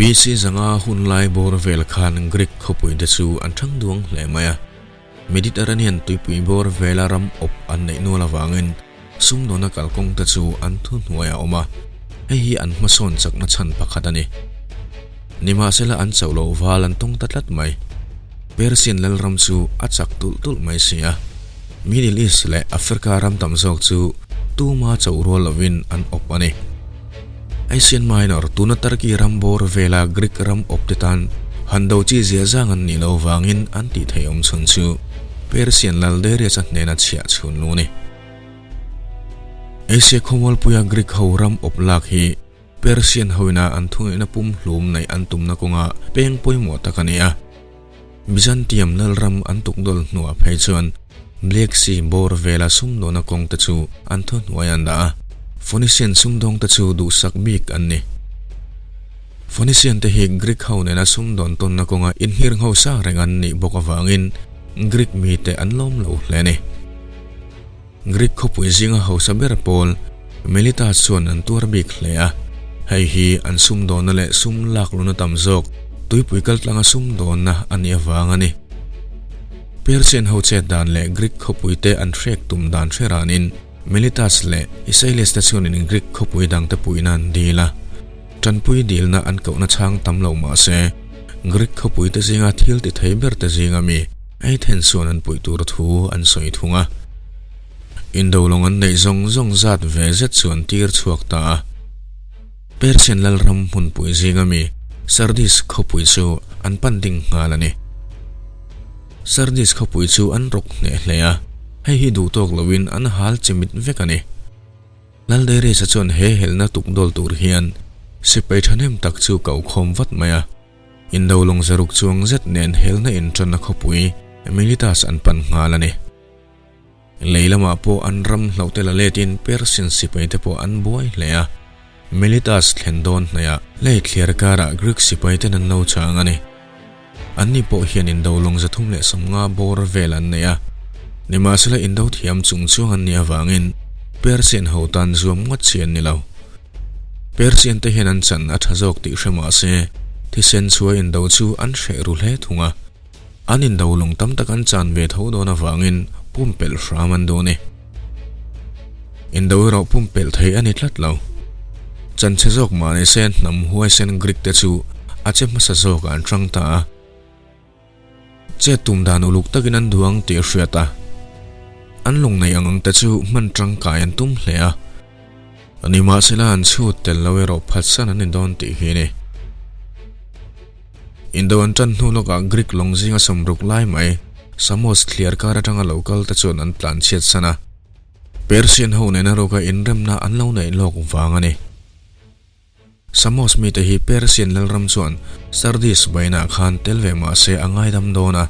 BC 500 hun lai bawr vel khan Greek khawpuite chu an thang duang hle mai a. Mediterranean tuipui bawr vela ram awp an neih nual avangin sumdawna kalkawng te chu an thuhnuai a awm a, hei hi an hmasawn chakna chhan pakhat a ni. Nimahsela an chauh loh val an tawng ta tlat mai. Persian lalram chu a chak tulh tulh mai si a. Middle East leh Africa ram tam zawk chu tuma chauh rual lovin an awp a ni. Asian Minor, tuna Turkey ram bawr vela Greek ram awp te tan han do chi zia zang an nih loh vangin an tih theih awm chhun chu Persian lal Darius-a hnena chhiah chhun lu a ni. Asia khawmualpuia Greek ho ram awp lak hi Persian hoina an thungaihna pum hlum neih an tumna kawnga peng pawimawh tak a ni a. Byzantium lalram an tukdawl hnuah phei chuan Black Sea bawr vela sumdawna kawng te chu an thuhnuai an dah a, Phoenician sumdawng te chu duhsak bik an ni. Phoenician te hi Greek ho nena sumdawn tawnna kawnga inhirngho sa reng an nih bawk avangin Greek mite an lawm lo hle a ni. Greek khawpui zinga hausa ber pawl Melitas chuan an tuar bik hle a, hei hi an sumdawnna leh sum lak luna tam zawk tuipui kaltlanga sumdawnna a nih avang a ni. Persian ho chet dan leh Greek khawpuite an hrek tum dan hre ranin Melitas leh Isailes te chuanin Greek khawpui dangte puihna an dil a, tanpui dilna an kohna chhang tam lo mah se Greek khawpuite zinga thil ti thei berte zinga mi Athens chuan an puih tur thu an sawi thung a. Indolawng an neih zawng zawng zat ve zet chu an tir chhuak ta a. Persian lalram hmunpui zinga mi Sardis khawpui chu an pan ding nghal a ni. Sardis khawpui chu an rawk hneh hle a, hei hi duh tawk loin an hal chimit vek a ni. Laldeiresa chuan he helna tukdawl tur hian sipai thahnem tak chu ko khawm vat mai a. Indo lawng zaruk chuang zet nen helna inṭanna khawpui Miletus an pan nghal a ni. Lei lamah pawh an ram hlauh te la letin Persian sipai te pawh an buai hle a. Miletus thlen dawn hnaihah lei thliar karah Greek sipai ten an lo chang a ni. Anni pawh hian indo lawng 350 bawr vel an nei a. Nimahsela indo thiam chung chuang an nih avangin Persian ho tan zuam ngawt chi an ni lo. Persian te hian an chan a tha zawk tih hre mah se, thisen chhuai indo chu an hreh ru hle thung a. An indo lung tam tak an chan ve tho dawn avangin pumpelh hram an duh a ni. Indo erawh pumpelh thei a ni tlat lo. Chan chhe zawk mah ni se hnam huaisen Greek te chu a che hmasa zawkah an hrang ta a. Chet tum dan uluk takin an duh ang tih a hriat a, an lung nei ang ang te chu hman tangkai an tum hle a. Nimahsela an chhut tel lo erawh phatsan an ni dawn tih hi a ni. Indo an tan hnu lawkah Greek lawng zinga 60 lai mai Samos thliar kar atanga lo kal te chuan an tlan chhiat san a, Persian ho nena rawka inremna an lo neih lawk vang a ni. Samos mite hi Persian lalram chuan Sardis bainah khan tel ve mah se a ngaidam dawn a,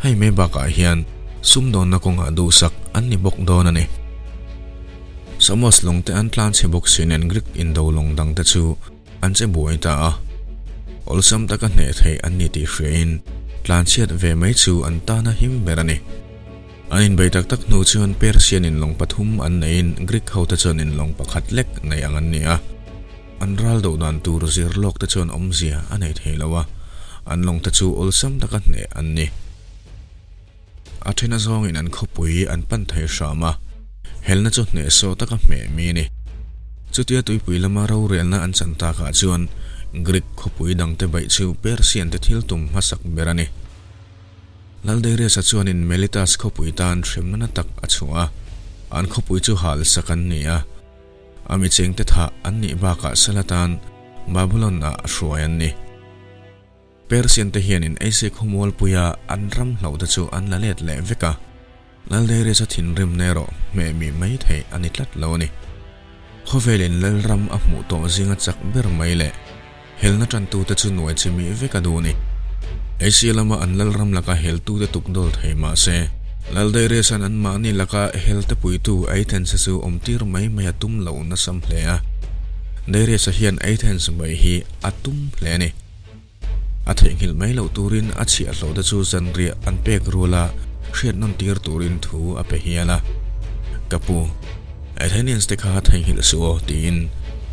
hei mai bakah hian sumdawnna kawngah duhsak an ni bawk dawn a ni. Samos lawngte an tlanchhe bawk si nen Greek indo lawng dangte chu an che buai ta a, awlsam taka hneh theih an ni tih hriain tlanchhiat ve mai chu an tana him ber a ni. An inbei tak tak hnu chuan Persian in lawng pathum an neiin Greek hote chuan in lawng pakhat lek nei ang an ni a. An ral doh dan tur zir lawk te chuan awmzia a nei thei lo a, an lawng te chu awlsam taka hneh an ni. A then azawngin an khawpui an pan thei hram a, helna chu hnehsawh taka hmeh mi a ni. Chutia tuipui lama rorelna an chan takah chuan Greek khawpui dangte baih chu Persian te thil tum hmasak ber a ni. Laldarius-a chuanin Melitas khawpui tan hremna na tak a chhuah a, an khawpui chu hal sak an ni a, a michengte thah an nih bakah sal atan Babylon-ah a hruai an ni. Persian te hianin Asia khawmualpuia an ram hlauhte chu an la let leh vek a, Laldarius-a thinrimna erawh hmeh mi mai theih a ni tlat lo a ni. Khawvelin Lalram a hmuh tawh zinga chak ber mai leh Helna tantute chu nuai chi mi vek a duh a ni. Asia lama an lalram laka heltute tukdawl thei mah se, Laldarius-a'n anmahni laka helte puitu Athens-a chu awmtir mai mai a tum loh nasam hle a. Darius-a hian Athens mai hi a tum hle a ni. A theihnghilh mai loh turin a chhiahhlawhte chu zanriah an pek ruala hriat nawn tir turin thu a pe hial a. Ka pu, Athenians te kha theihnghilh suh aw, tiin.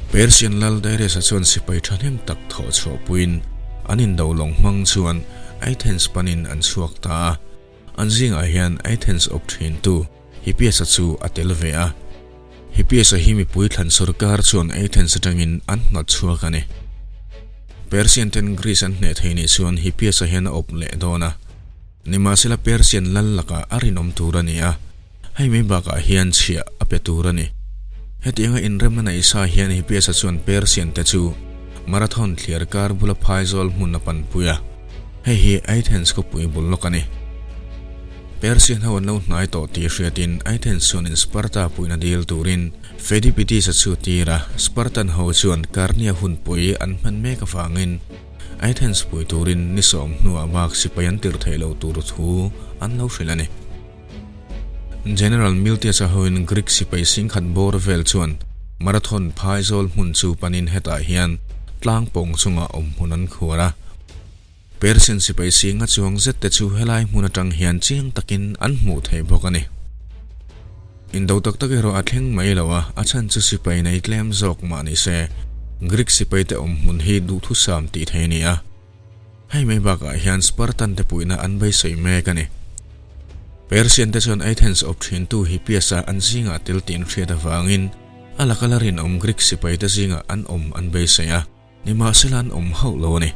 Persian lal Darius-a chuan sipai thahnem tak thawh chhuah puiin an indo lawng hmang chuan Athens panin an chhuak ta a. An zingah hian Athens awp thintu Hippias-a chu a tel ve a. Hippias-a hi mipui thlan sorkar chuan Athens atangin an hnawt chhuak a ni. Persian ten Greece an hneh thei nih chuan Hippias-a hian a awp leh dawn a. Nimahsela Persian lal lakah a rinawm tur a ni a, hei mai bakah hian chhiah a pe tur a ni. Hetianga inremna neih sa hian Hippias-a chuan Persian te chu Marathon thliar kar bula phaizawl hmun a panpui a, hei hi Athens khawpui bul lawk a ni. Persian ho an lo hnai tawh tih hriatin Athens chuanin Sparta puihna dil turin Pheidippides-a chu tir a, Spartan ho chuan Carnia hunpui an hman mek avangin Athens pui turin ni sawm hnuah bak sipai an tir theih lo tur thu an lo hrilh a ni. General Miltias-a hoin Greek sipai singkhat bawr vel chuan Marathon phaizawl hmun chu panin hetah hian tlang pawng chungah awm hmun an khuar a. Persian sipai singa chuang zet te chu helai hmun atang hian chiang takin an hmuh theih bawk a ni. Indo tak tak erawh a thleng mai lo a, a chhan chu sipai nei tlem zawk mah ni se, Greek sipai te awm hmun hi duhthusam tih thei a ni a. Hei mai bakah hian Spartan te puihna an beisei mek a ni. Persian te chuan Athens awp thintu Hippias-a an zingah tel tih an hriat avangin a laka la rinawm Greek sipai te zingah an awm an beisei a. Nimahsela an awm hauh lo a ni.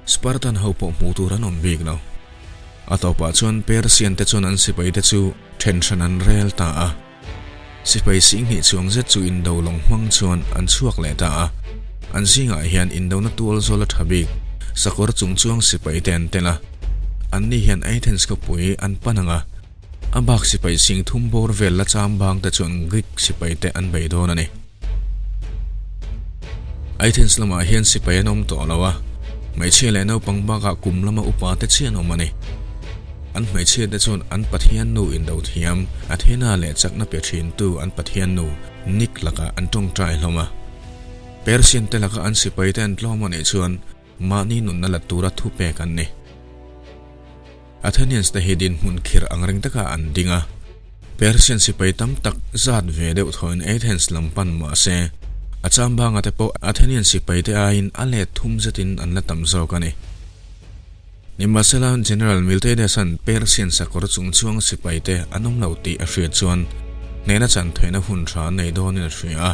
Spartan ho pawh hmuh tur an awm bik lo. A tawpah chuan Persian te chuan an sipai te chu then hran an rel ta a. Sipai singhnih chuang zet chu indo lawng hmang chuan an chhuak leh ta a. An zingah hian indona tual zawl a tha bik, sakawr chung chuang sipai te an tel a. Anni hian Athens khawpui an pan ang a. A bak sipai sing thum bawr vel la cham bang te chuan Greek sipai te an bei dawn a ni. Athens lamah hian sipai an awm tawh lo a, hmeichhia leh naupang bakah kum lama upa te chiah an awm a ni. An hmeichhia te chuan an pathian nu indo thiam, Athena leh chakna pe thintu an pathian nu Nik lakah an tawngtai hlawm a. Persian te laka an sipai te an tlawm a nih chuan mahni nunna la tura thupek an ni. Athenians te hi dinhmun khirh ang reng takah an ding a, Persian sipai tam tak zat ve deuh thawhin Athens lam pan mah se, a chambanga te pawh Athenian sipai te aiin a let thum zetin an la tam zawk a ni. Nimahsela, General Miltiades-a'n Persian sakawr chungchuang sipai te an awm lo tih a hriat chuan hnehna chan theihna hun tha an nei dawnin a hria a.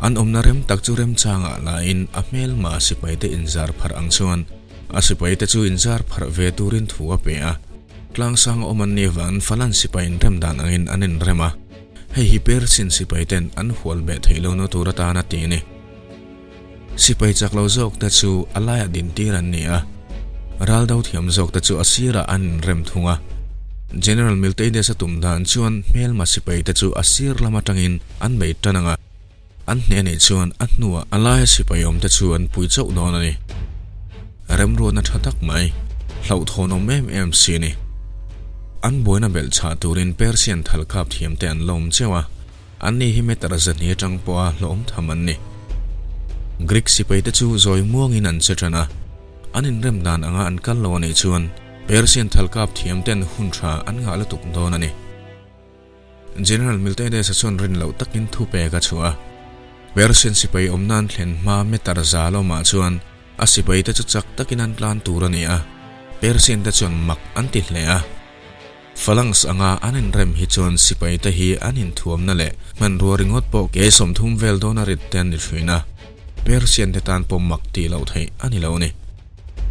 An awmna rem tak chu remchangah lain a hmelma sipai te inzar pharh ang chuan A sipaite chu inzar pharh ve turin thu a pe a, tlangsang awm an nih avangin Falan sipai inrem dan angin an inrem a, hei hi Persian sipaiten an hual beh theih lohna tur atan a ti a ni. Sipai chak lo zawkte chu a laiah dintir an ni a, ral do thiam zawkte chu a sirah an inrem thung a. General Miltiades a tum dan chuan hmelma sipaite chu a sir lam atangin an bei tan ang a, An hneh anih chuan a hnuah a laia sipai awmte chu an pui chauh dawn a ni. Remruatna tha tak mai, hlauhthawn awm em em si a ni. An buaina belh chhah turin Persian thal kap thiamte an la awm cheuh a, anni hi meter zahnih atang pawha hlawhawm tham an ni. Greek sipaite chu zawi muangin an che tan a, an inrem dan anga an kal lo anih chuan Persian thal kap thiamten hun tha an ngah lutuk dawn a ni. General Miltiades-a chuan rin loh takin thu pek a chhuah a. Persian sipai awmna an thlen hma meter za lawmah chuan a sipaite chu chak takin an tlan tur a ni a, Persian te chuan mak an ti hle a. Phalanx anga an inrem hi chuan sipaite hi an inthuamna leh hmanrua ringawt pawh ke 30 vel dawna rit te an ni thin a, Persian te tan pawh mak tih loh theih a ni lo a ni.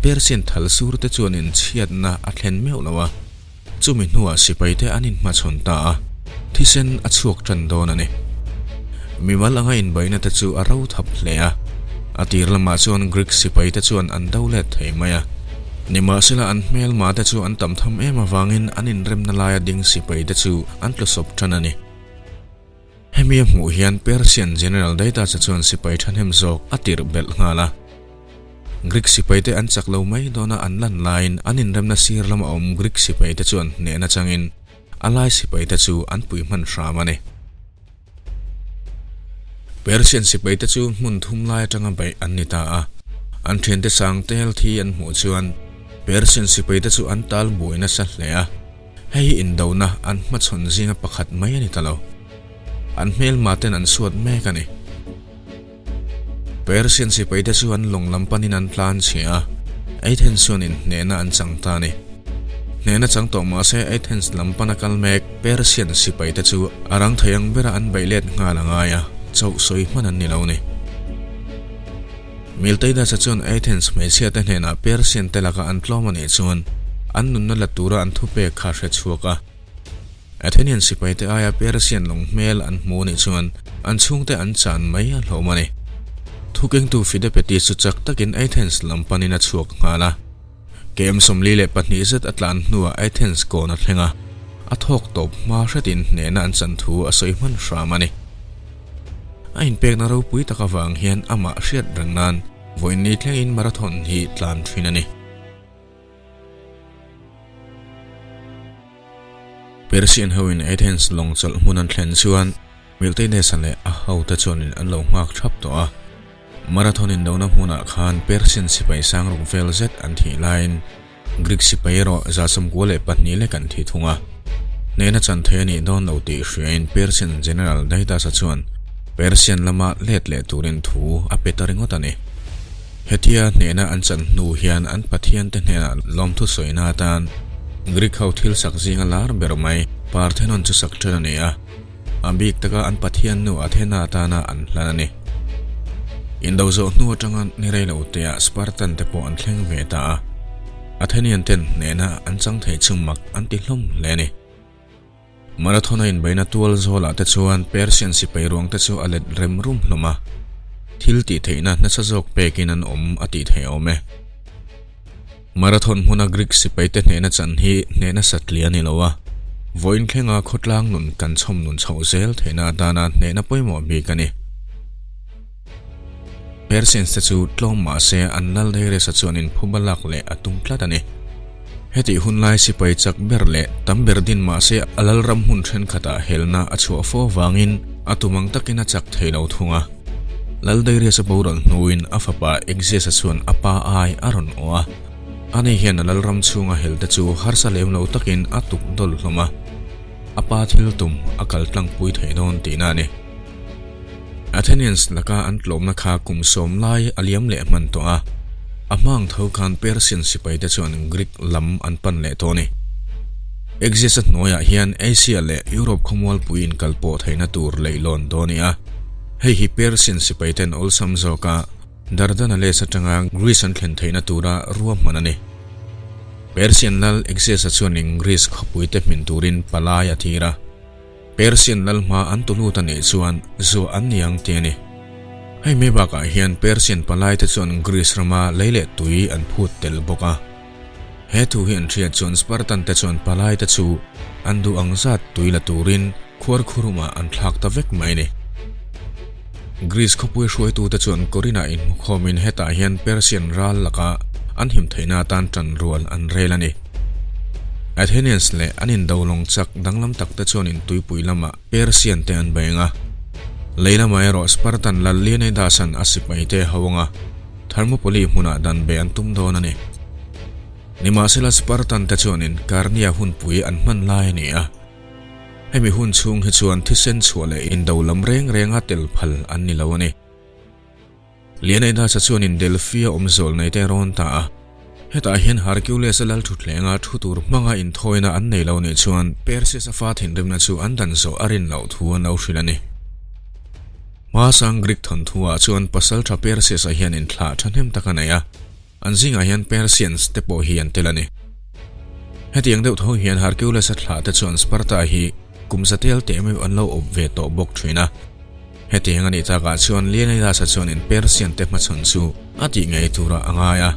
Persian thal sur te chuan inchhiatna a thlen meuh lo a. Chumi hnuah sipaite an inhmachhawn ta a, thisen a chhuak tan dawn a ni. Mimal anga inbaihna te chu a ro thap hle a, a tir lamah chuan Greek sipaite chuan an do let thei mai a. Nimahsela an hmelma te chu an tam tham em avangin an inremna laia ding sipaite chu an tlusawp tan a ni. Hemi a hmuh hian Persian General Daitas-a chuan sipai thahnem zawk a tirh belh nghal a. Greek sipaite an chak lo mai dawna an lan laiin an inremna sir lama awm Greek sipaite chuan hnehna changin a lai sipaite chu an pui hman hram a ni. Persian sipaite chu hmun thum lai atanga beih an ni ta a. An thiante sang tel thi an hmuh chuan Persian sipaite chu an tal buai nasa hle a. Hei hi indona an hmachhawn zinga pakhat mai a ni ta lo. An hmelma ten an suat mek a ni. Persian sipaite chu an lawng lam panin an tlan chhia a, Athens chuanin hnehna an chang ta a ni. Hnehna chang tawh mah se Athens lam pana kal mek Persian sipaite chu a rang thei ang bera an beih let nghal a ngai a, chauh sawi hman an ni lo ni. Miltiades-a chuan Athens hmeichhiate hnenah Persian te laka an tlawm a nih chuan an nunna la tura an thupek kha hre chhuak a. Athenian sipaite aia Persian lawng hmel an hmu anih chuan an chhungte an chan mai a hlawm a ni. Thukengtu Fidepetis chu chak takin Athens lam panin a chhuak nghal a. Kem 42 zet a tlan hnuah Athens kawn a thleng a, a thawk tawp hma hretin hnehna an chan thu a sawi hman hram a ni. A inpekna ropui tak avang hian amah hriat reng nan vawiin ni thlengin marathon hi tlan thin a ni. Persian hoin Athens lawng chawlh hmun an thlen chuan Miltiades-a leh a hote chuanin an lo nghak thap tawh a. Marathon indona hmunah khan Persian sipai sang ruk vel zet an thih laiin Greek sipai erawh 92 lek an thi thung a. Hnehna chan thei a nih dawn lo tih hriain Persian General Daidas-a chuan Persian lama let leh turin thu a pe ta ringawt a ni. Hetia hnehna an chan hnu hian an pathiante hnenah lawmthu sawina atan Greek ho thil sak zinga lar ber mai Parthenon chu sak ṭan a ni a, a bik taka an pathian nu Athena atana an hlan a ni. Indo zawh hnu atanga ni rei lo teah Spartan te pawh an thleng ve ta a, Athenian ten hnehna an chang thei chu mak an ti hlawm hle a ni. Marathon a inbeihna tual zawlah te chuan Persian sipai ruang te chu a let rem rum hlawm a, thil tih theihna nasa zawk pekin an awm a tih theih awm e. Marathon hmuna Greek sipai te hnehna chan hi hnehna satliah a ni lo a, vawiin thlenga khawtlang nun kan chhawm nun chhoh zel theihna atana hnehna pawimawh bik a ni. Persians te chu tlawm mah se an lal Darius-a chuan inphuba lak leh a tum tlat a ni. Hetih hun lai sipai chak ber leh tam ber din mah se a lal ram hmun thenkhatah helna a chhuah fo avangin a tum ang takin a chak thei lo thung a. Lal Darius-a boral hnuin a fapa Exeus-a chuan a pa ai a rawn awh a. Ani hian a lal ram chhunga hel te chu harsa lem lo takin a tuk dawl hlawm a. A pa thil tum a kal tlangpui thei dawn tihna a ni. Athenians laka an tlawmna kha kum sawm lai a liam leh hman tawh a, a hmang tho khan Persian sipaite chuan Greek lam an pan leh tawh a ni. Exeus-a hnuaiah hian Asia leh Europe khawmualpui inkal pawh theihna tur leihlawn dawn a ni a, hei hi Persian sipaiten awlsam zawka Dardanelles atanga Greece an thlen theihna tura ruahman a ni. Persian lal Exeus-a chuanin Greece khawpuite hmin turin palai a thir a. Persian lal hma an tu lut a nih chuan zuah an ni ang tih a ni. Hei mai bakah hian Persian palaite chuan Greece rama lei leh tui an phut tel bawk a. He thu hi an hriat chuan Spartan te chuan palaite chu an duh ang zat tui la turin khuarkhurumah an thlak ta vek mai a ni. Greece khawpui hruaitute chuan Corinth-ah inhmukhawmin hetah hian Persian ral laka an him theihna atan ṭanrual an rel a ni. Athenians leh an indo lawng chak danglam tak te chuan intuipui lamah Persian te an beng a. Lei lamah erawh Spartan lal Leonidas-a'n a sipai te ho anga Thermopylae hmunah dan be an tum dawn a ni. Nimahsela Spartan te chuanin Carnia hunpui an hman lai a ni a. Hemi hun chhung hi chuan thisen chhuah leh indo lam reng renga tel phal an ni lo a ni. Leonidas-a chuanin Delphi-a awm zawl nei te rawn ta a. Hetah hian Hercules-a lal thuthlenga thu tur hmanga inthawina an nei lo nih chuan Perseus-a fa thinrimna chu an dan zawh a rin loh thu an lo hrilh a ni. Hmasang Greek thawnthu-ah chuan pasaltha Perseus-a hian inthlah thahnem tak a nei a, an zingah hian Persians te pawh hi an tel a ni. Hetiang deuh tho hian Hercules-a thlah te chuan Sparta hi kum za tel teh meuh an lo awp ve tawh bawk thin a. Hetiang a nih takah chuan Leonidas-a chuanin Persian te hmachhawn chu a tih ngei turah a ngai a.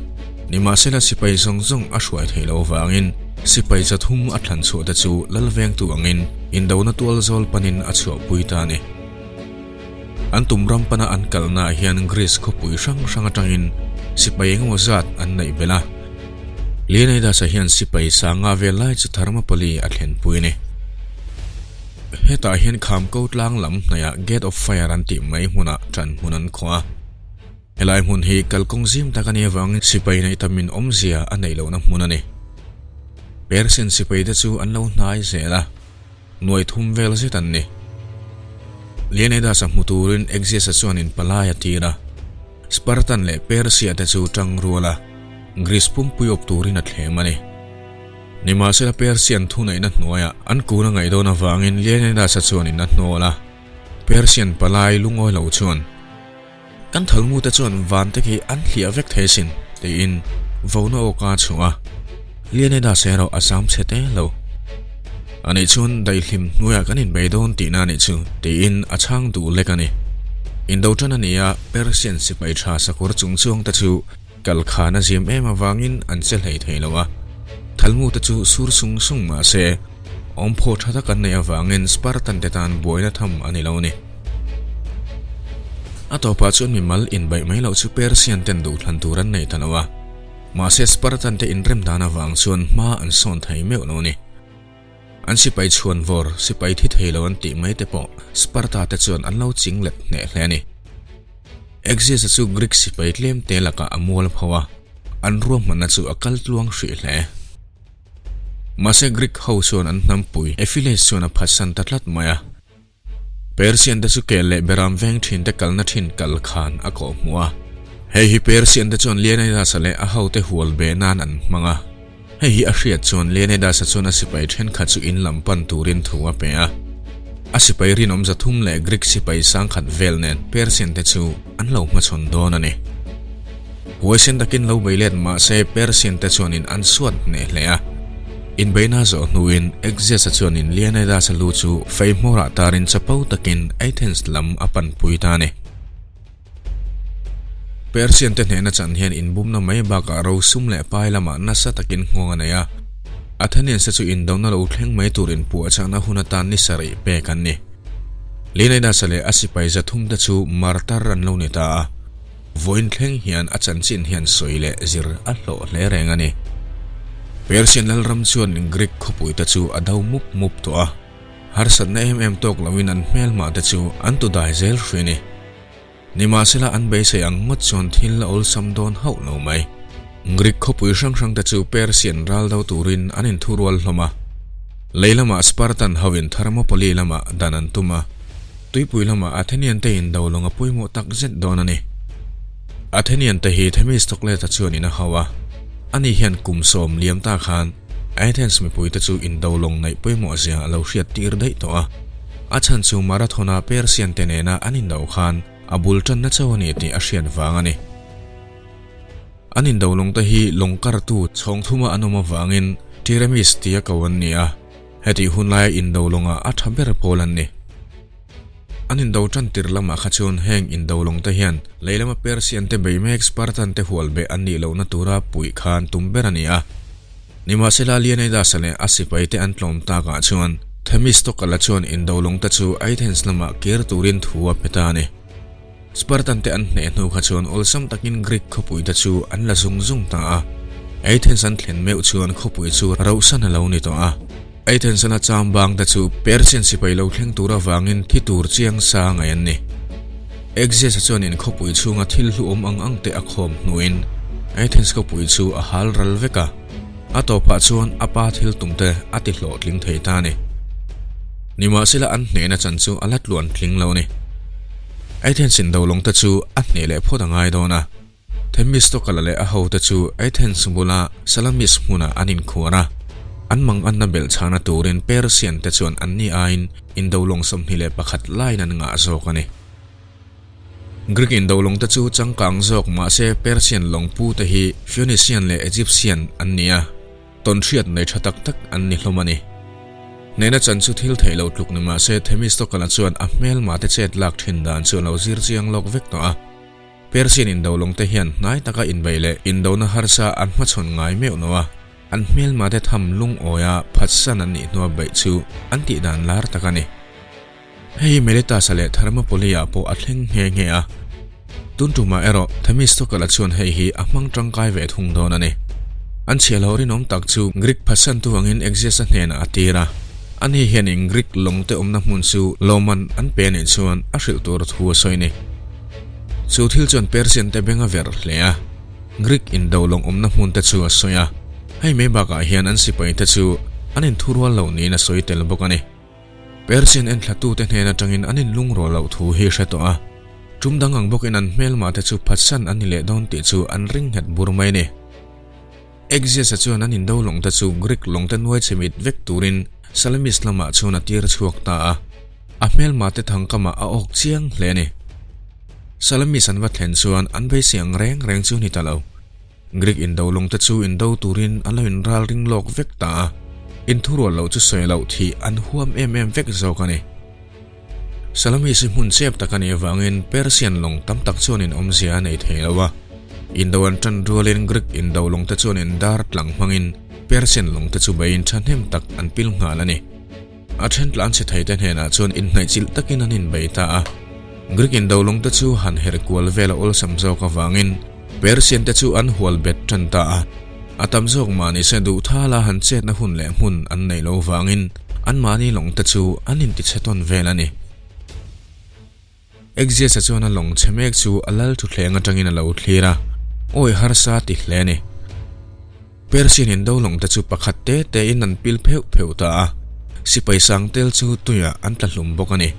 Nimahsela sipai zawng zawng a hruai theih loh avangin sipai 300 a thlan chhuah te chu lal vengtu angin indona tual zawl panin a chhuahpui ta a ni. An tum ram pana an kalnaah hian Greece khawpui hrang hrang atangin sipai engemaw zat an neih belh a. Leonidas-a hian sipai sanga vel lai chu Thermopylae a thlenpui a ni. Hetah hian Khamko tlang lam hnaihah Gate of Fire an tih mai hmunah ṭan hmun an khawh a. Helai hmun hi kalkawng zim tak a nih avangin sipai neih tamin awmzia a neih lohna hmun a ni. Persian sipaite chu an lo hnai zel a, nuai thum vel zet an ni. Leonidas-a hmu turin Exeus-a chuanin palai a tir a. Spartan leh Persia te chu tang rual a, Greece pumpui awp turin a thlem a ni. Nimahsela Persian thuneihna hnuaiah an kun a ngaih dawn avangin Leonidas-a chuanin a hnawl a, Persian palai lungawi lo chuan, Kan thalmute chuan van te khi an hliah vek thei sin, tiin vona awka a chhuah a. Leonidas erawh a zam chhe te lo. Ani chuan daihlim hnuaiah kan inbei dawn tihna a nih chu, tiin a chhang duh lek a ni. Indo tan a ni a, Persian sipai tha sakawr chung chuang te chu kal khan a zim em avangin an che hlei thei lo a. Thalmute chu sur sung sung mah se, awmphaw tha tak an neih avangin Spartan te tan buaina tham a ni lo a ni. A tawpah chuan mimal inbaih mai loh chu Persian ten duhthlan tur an nei ta lo a. Mahse Spartan te inrem dan avang chuan hma an sawn thei meuh lo a ni. An sipai chhuan vawr, sipai thi thei lo an tih mai te pawh Sparta te chuan an lo ching let hneh hle a ni. Exis-a chu Greek sipai tlem te lakah a mual pho a, an ruahmanna chu a kal tluang hrih hle. Mahse Greek ho chuan an hnampui Ephiles chuan a phatsan ta tlat mai a. Persian te chu kel leh beram veng thin te kalna thin kal khan a kawh hmuh a. Hei hi Persian te chuan Leonidas-a leh a hote hual ve nan an hmang a. Hei hi a hriat chuan Leonidas-a chuan a sipai thenkhat chu in lam pan turin thu a pe a. A sipai rinawm zathum leh Greek sipai sangkhat vel nen Persian te chu an lo hmachhawn dawn a ni. Huaisen takin lo bei let mah se Persian te chuanin an suat hneh hle a. Inbeihna zawh hnuin Exes-a chuanin Leonidas-a lu chu fei hmawrah tarin chapo takin Athens lam a panpui ta a ni. Persian te hnehna chan hian inbumna mai bakah ro sum leh pai lamah nasa takin nghawng a nei a. Athenians te chu indona lo thleng mai tur inpuahchahna hun atan ni sarih pek an ni. Leonidas-a leh a sipai 300 te chu martar an lo ni ta a. Vawiin thleng hian a chanchin hian sawi leh zir a hlawh hle reng a ni. Persian lalram chuan Greek khawpui te chu a do mup mup tawh a, harsatna em em tawk loin an hmelhmah te chu an tu dai zel hri a ni. Nimahsela an beisei ang ngawt chuan thil a awlsam dawn hauh lo mai. Greek khawpui hrang hrang te chu Persian ral do turin an inthurual hlawm a. Lei lamah Spartan hoin Thermopylae lamah dan an tum a. Tuipui lamah Athenian te in do lawng a pawimawh tak zet dawn a ni. Athenian te hi Themistocles-a chuan in a hau a, ani hian kum sawm liam ta khan Athens mipui te chu in do lawng neih pawimawh zia a lo hriat tir daih tawh a. A chhan chu Marathon-a Persian te nena an indo khan a bul tanna chauh a ni tih a hriat vang a ni. An indo lawng te hi lawng kartu chhawng thuma an awm avangin Tyramis tia ko an ni a. Hetih hun laia indo lawngah a tha ber pawl an ni. An indo tan tir lamah kha chuan heng indo lawng te hian lei lama Persian te bei mek Spartan te hual beh an nih lohna tura puih kha an tum ber a ni a. Nimahsela Leonidas-a leh a sipai te an tlawm takah chuan Themistocles-a chuan indo lawng te chu Athens lamah kir turin thu a pe ta a ni. Spartan te an hneh hnu kha chuan awlsam takin Greek khawpui te chu an la zung zung ta a. Athens an thlen meuh chuan khawpui chu rauhsan a lo ni tawh a. Athens ana cham bang te chu Persian sipai lo thleng tur avangin thi tur chiang sa ngaih an ni. Exes-a chuan in khawpui chhunga thil hluawm ang ang te a khawm hnuin Athens khawpui chu a hal ral vek a. A tawpah chuan a pa thil tum te a ti hlawhtling thei ta a ni. Nimahsela an hnehna chan chu a la tluan tling lo a ni. Athens in dolawng te chu a hneh leh phawt a ngai dawn a. Themistocles leh a hote chu Athens bula Salamis hmunah an inkhuar a. An mang anna belh chhana turin Persian te chuan anni aiin indolawng 21 laiin an ngah zawk a ni. Greek indolawng te chu changkang zawk mahse Persian lawng pu te hi Phoenician leh Egyptian an ni a, tawnhriat nei tha tak tak an ni hlawm a ni. Hnehna chan chu thil theih loh tluk ni mahse Themistocles-a chuan a hmelma te chet lak thin dan chu a lo zir chiang lawk vek tawh a. Persian indolawng te hian hnai taka inbeih leh indona harsa an hmachhawn ngai meuh lo a, an hmelma te tham lungawia phatsan an nih hnua beih chu an tihdan lar tak a ni. Hei hi Melitasa leh Thermopylae-ah pawh a thleng nghe nghe a. Tun tumah erawh Themistocles-a chuan hei hi a hmang tangkai ve thung dawn a ni. An chhiah loh rinawm tak chu Greek phatsantu angin Exeus-a hnenah a tir a. Ani hianin Greek lawngte awmna hmun chu lawmman an pe anih chuan a hrilh tur thu a sawi a ni. Chu thil chuan Persian te beng a verh hle a. Greek indo lawng awmna hmun te chu a sawi a. Hei mai bakah hian an sipai te chu an inthurual loh niin a sawi tel bawk a ni. Persian enthlatute hnen atangin an inlungrual loh thu hi hre tawh a. Tum dang ang bawkin an hmelmah te chu phatsan an ni leh dawn tih chu an ring nghet bur mai a ni. Axius-a chuan an indo lawng te chu Greek lawng te nuai chhe mit vek turin Salamis lamah chuan a tir chhuak ta a. A hmelmah te thangkamah a awk chiang hle a ni. Salamis an va thlen chuan an beisei ang reng reng chu ni ta lo. Greek indo lawng te chu indo turin an lo inral ring lawk vek ta a. Inthurual loh chu sawi loh thih an huam em em vek zawk a ni. Salamis hi hmun chep tak a nih avangin Persian lawng tam tak chuanin awmzia a nei thei lo a. Indo an tan rualin Greek indo lawngte chuanin dar tlang hmangin Persian lawngte chu beiin thahnem tak an pil nghal a ni. A then tlan chhe theite hnenah chuan inhnaihchilh takin an inbei ta a. Greek indo lawngte chu han herh kual vel a awlsam zawk avangin Persian te chu an hual bet tan ta a. A tam zawk mahni se duh thala han chetna hun leh hmun an neih lo vangin anmahni lawng te chu an intichhe tawn vel a ni. Axius-a chuan a lawng chhe mek chu a lal thutthleng atangin a lo thlir a, awi harsa ti hle a ni. Persian indo lawng te chu pakhat te tein an pil pheuh pheuh ta a, sipai sang tel chu tuiah an tla hlum bawk a ni.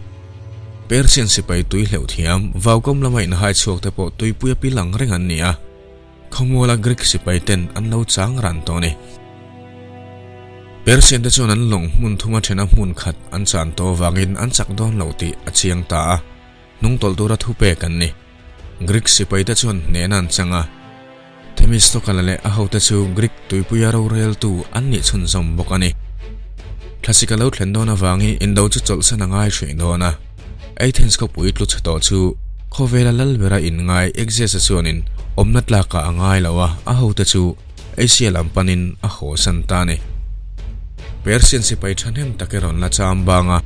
Persian sipai tui hleuh thiam, vaukawm lama inhai chhuak te pawh tuipuia pil ang reng an ni a. Khawmuala Greek sipai ten an lo chang ran tawh a ni. Persian te chuan an lawng hmun thuma thena hmun khat an chan tawh avangin an chak dawn lo tih a chiang ta a, hnung tawlh tura thu pek an ni. Greek sipai te chuan hnehna an chang a, Themistokala leh a hote chu Greek tuipuia roreltu an nih chhunzawm bawk a ni. Thlasik a lo thlen dawn avangin indo chu chawlhsan a ngai hrih dawn a. Athens khawpui tlu chhe tawh chu khawvela lal bera inngai Axius-a chuanin awmna tlakah a ngai lo a, a hote chu Asia lam panin a hawsan ta a ni. Persian sipai thahnem tak erawh an la cham bang a,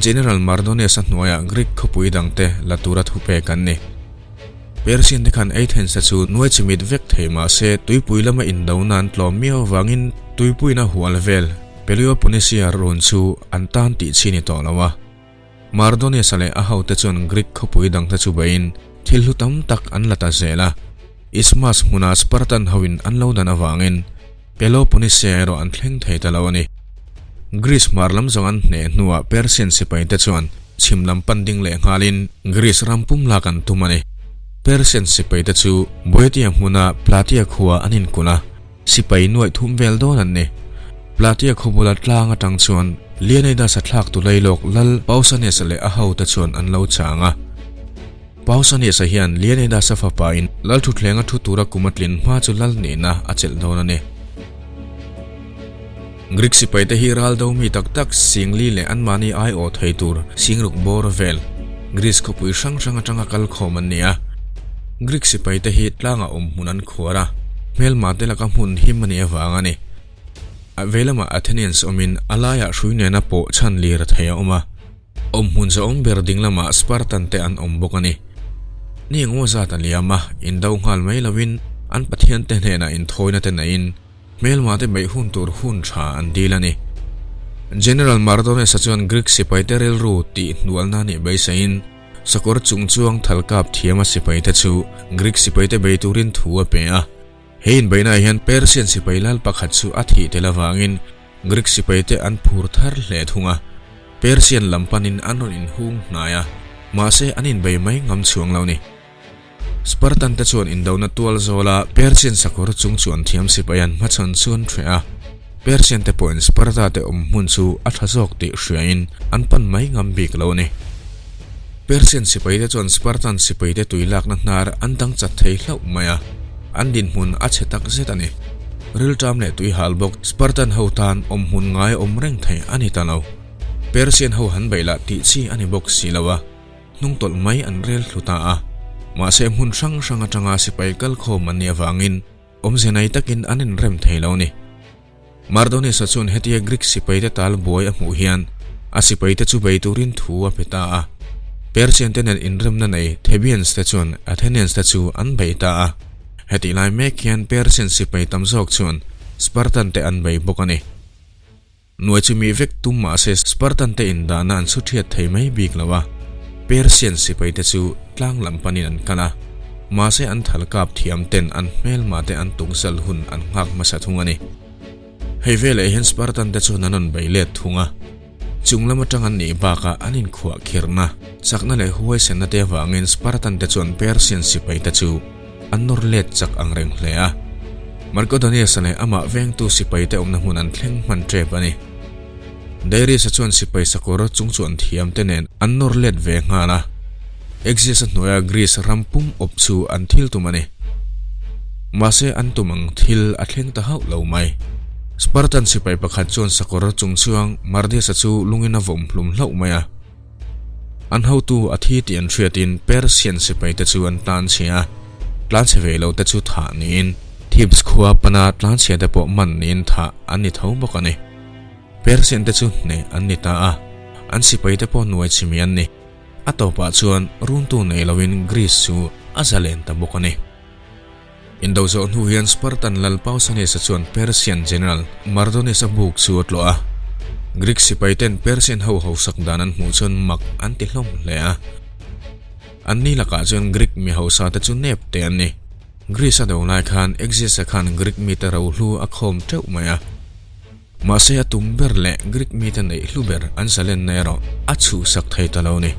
General Mardonius-a hnuaiah Greek khawpui dangte la tura thupek an ni. Persian te khan Athens-a chu nuai chimit vek thei mah se tuipui lama indona an tlawm miau avangin tuipuina hual vel Peloponnese-a run chu an tan tih chi ni tawh lo a. Mardonius-a leh a hote chuan Greek khawpui dangte chu beiin thil hlu tam tak an la ta zel a. Isthmus hmuna Spartan hoin an lo dan avangin Peloponnese erawh an thleng thei ta lo a ni. Greece hmar lam zawng an hneh hnuah Persian sipaite chuan chhim lam pan ding leh nghalin Greece ram pum lak an tum a ni. Persian sipaite chu Boeotia hmuna Plataea khua an inkulh a. Sipai nuaih thum vel dawn an ni. Platia khaw bula tlang atang chuan Leonidas-a thlak tu lailawk lal Pausanias-a leh a hote chuan an lo chang a. Pausanias-a hian Leonidas-a fapain lal thutthleng a thu tura kum a tlin hma chu lal nihna a chelh dawn a ni. Greek sipaite hi ral do mi tak tak singli leh anmahni aiawh thei tur singruk bawr vel Greece khawpui hrang hrang atanga kal khawm an ni a. Greek sipaite hi tlangah awm hmun an khuar a, hmelma te laka hmun him a nih avang a ni. A veilamah Athenians awmin a laiah hrui nena pawh chhan lir thei a awm a. Awmhmun zahawm ber ding lamah Spartan te an awm bawk a ni. Ni engmaw zat a liam a, indo nghal mai lovin an pathian te hnenah inthawina te neiin hmelma te beih hun tur hun tha an dil a ni. General Mardonius-a chuan Greek sipai te rilru tih hnualna nih beiseiin sakawr chung chuang thalkap thiama sipai te chu Greek sipai te bei turin thu a pe a. He inbeihnaah hian Persian sipai lal pakhat chu a thih tel avangin Greek sipai te an phur thar hle thung a. Persian lam panin an rawn inhung hnai a, mahse an inbei mai ngam chhuang lo ni. Spartan te chuan indona tual zawla Persian sakawr chung chuan thiam sipai an hmachhawn chu an hreh a. Persian te pawhin Sparta te awm hmun chu a tha zawk tih hriain an pan mai ngam bik lo ni. Persian sipai te chuan Spartan sipai te tui lakna hnar an dang chat thei hlauh mai a, an dinhmun a chhe tak zet a ni. Rilṭam leh tui hal bawk Spartan ho tan awmhmun ngai awm reng thei a ni ta lo. Persian ho han beih lah tih chi a ni bawk si lo a, hnungtawlh mai an rel thlu ta a. Mahse hmun hrang hrang atanga sipai kal khawm an nih avangin awmze nei takin an inrem thei lo a ni. Mardonius-a chuan hetia Greek sipaite tal buai a hmuh hian a sipaite chu bei turin thu a pe ta a. Persian te nen inremna nei Thebians te chuan Athenians te chu an bei ta a. Hetih lai mek hian Persian sipai tam zawk chuan Spartan te an bei bawk a ni. Nuai chu mi vek tum mahse Spartan te indahna an chhu thiat thei mai bik lo a. Persian sipaite chu tlang lam panin an kal a. Mahse an thal kap thiam ten an hmelma te an tungzal hun an nghak hmasa thung a ni. Hei veleh hian Spartan te chuan an rawn bei let thung a. Chung lam atang an nih bakah an inkhuah khirhna, chakna leh huaisenna te avangin Spartan te chuan Persian sipai te chu an nawr let chak ang reng hle a. Marcodonius-a leh amah vengtu sipai te awmna hmun an thleng hman tep a ni. Darius-a chuan sipai sakawr chung chuan thiam te nen an nawr let ve nghal a. Exeus-a hnuaia Greece ram pum awp chu an thil tum a ni. Mahse an tum ang thil a thleng ta hauh lo mai. Spartan sipai pakhat chuan sakawr chung chuang Mardius-a chu lungin a vawm hlum hlauh mai a. An hotu a thi tih an hriatin Persian sipai te chu an tlanchhia a, tlanchhe ve lo te chu thah niin Thebes khua pana tlanchhia te pawh man niin thah an ni tho bawk a ni. Persian te chu hneh an ni ta a, an sipai te pawh nuai chimi an ni. A tawpah chuan runtu nei loin Greece chu a zalen ta bawk a ni. Indo zawh hnu hian Spartan lal Pausanias-a chuan Persian general Mardonius-a buk chu a tlawh a. Greek sipaiten Persian ho hausak dan an hmuh chuan mak an ti hlawm hle a. Anni lakah chuan Greek mi hausa te chu nep te an ni. Greece a do lai khan Exeus-a khan Greek mite rohlu a khawm teuh mai a. Mahse a tum ber leh Greek mite neih hlu ber an zalenna erawh a chhuhsak thei ta lo ni.